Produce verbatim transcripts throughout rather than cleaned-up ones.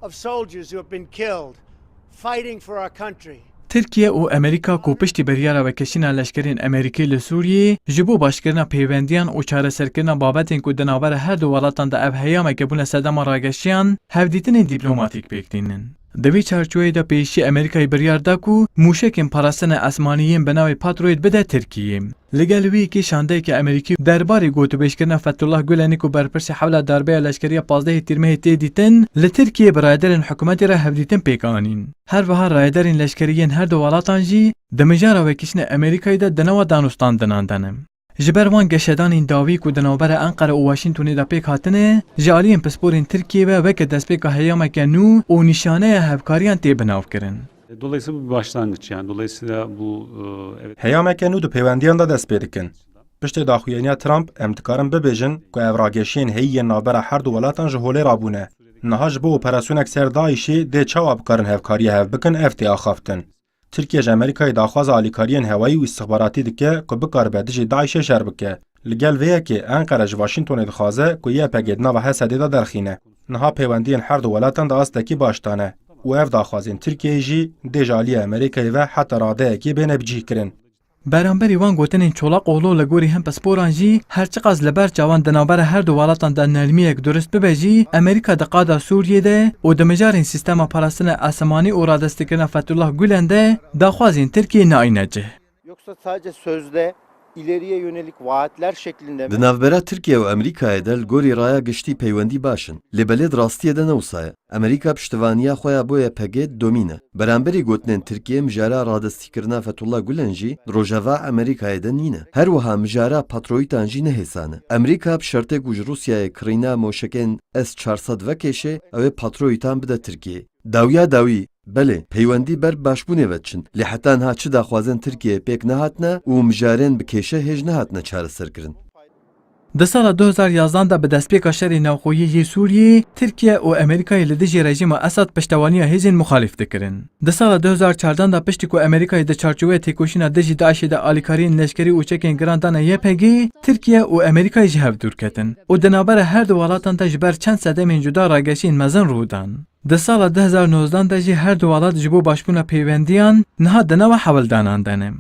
of soldiers who have been killed fighting for our country. Tirkiye û Amerîka ku piştî biryara vekeşîna leşkerên Amerîkî li Sûriyê ji bo başkirina pêwendiyan û çareserkirina babetên ku di navbera her du welatan de ev heyameke bûne sedema rageşiyan, hevdîtinên dîplomatîk pêk tînin. Di vî çarçoveyê de pêşî Amerîkayê biryar da ku mûşekên parastina esmanî yên bi navê Patriot bide Tirkiyê. Li gel wî kêşandeyeke Amerîkî derbarê gotûbêjkirina Fethullah Gulenî ku berpirsê hewla darbeya leşkerî ya pazdehê Tîrmehê tê dîtin, li Tirkiyê bi rayedarên hikûmetê re hevdîtin pêk anîn. Her wiha rayedarên leşkerî yên her du welatan jî di mijara vekişîna Amerîkayê de di nava danûstandinan de ne. Ji ber van geşedanên dawî ku di navbera Enqere û Washingtonê de pêk hatine, ji aliyên pisporên Tirkiyê ve weke destpêka heyameke nû û nîşaneya hevkariyan tê binavkirin. Dolayısıyla bu bir başlangıç yani. Dolayısıyla bu e, evet. Heyameke nû di pêwendiyan de dest pê dikin. Piştê daxuyaniya Trump, em dikarin bibêjin ku ev rageşiyên heyî yên navbera her du welatan ji holê rabûne. Niha ji bo operasyonek ser DAIŞ'ê dê çawa bikarin hevkariya hev bikin, ev tê axaftin. Tirkiye ji Amerîkayê daxwaza alîkariyên hewayî û îstixbaratî dike ku bikaribe dijî DAIŞ'ê şer bike. Li gel vê yekê Enqere ji Washingtonê dixwaze ku Y P G di nava H S D'ê de derxîne. Niha pêwendiyên her du welatan di astekî baş de ne û ev daxwazên Tirkiyeyê jî dê ji aliyê Amerîkayê ve heta radeyekê bêne bicihkirin. Beramberî van gotinên Çolakoğlu li gorî hin pisporan jî her çiqas li ber çavan di navbera her du welatan de nermiyek durist bibe jî, Amerîka di qada Sûriyê de û di mijarên sîstema parastina esmanî û radestkirina Fethullah Gulen de daxwazên Tirkiyê nayîne cih. Yoksa sadece sözde ileriye yönelik vaatler şeklinde mi? Di navbera Tirkiye û Amerîkayê de li gorî raya giştî peywendî baş in, lê belê di rastiyê de ne wisa ye. Amerîka piştivaniya xwe ya bo Y P G didomîne. Beramberî gotinên Tirkiye, mijara radestîkirina Fethullah Gulen jî di rojeva Amerîkayê de nîne. Her wiha mijara Patriotan jî ne hêsan e. Amerîka bi şertê ku ji Rûsyayê kirîna moşekên S çar sed vekêşe, ew ê Patriotan bide Tirkiyeyê. Dawiya dawî, belê, peywendî ber bi başbûnê ve diçin, lê heta niha çi daxwazên Tirkiyeyê pêk nehatine û mijarên bi kêşe hêj nehatine çareserkirin. Di sala du hezar yazdan de bi destpêka şerê navxweyî yê Sûriyê, Tirkiye û Amerîkayê li dijî rejîma Esad piştevaniya hêzên muxalîf dikirin. Di sala du hezar çardan de piştî ku Amerîkayê di çarçoveya têkoşîna dijî DAIŞ'ê de alîkariyên leşkerî û çekên giran dane Y P G, Tirkiye û Amerîkayê ji hev dûr ketin û di navbera her du welatan de ji ber çend sedemên cuda rageşiyên mezin rû dan. Di sala du hezar nozdan de jî her du welat ji bo başbûna pêwendiyan niha di nava hewldanan de ne.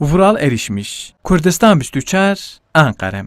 Vural Erişmiş, Kurdistan bîst û çar, Enqere.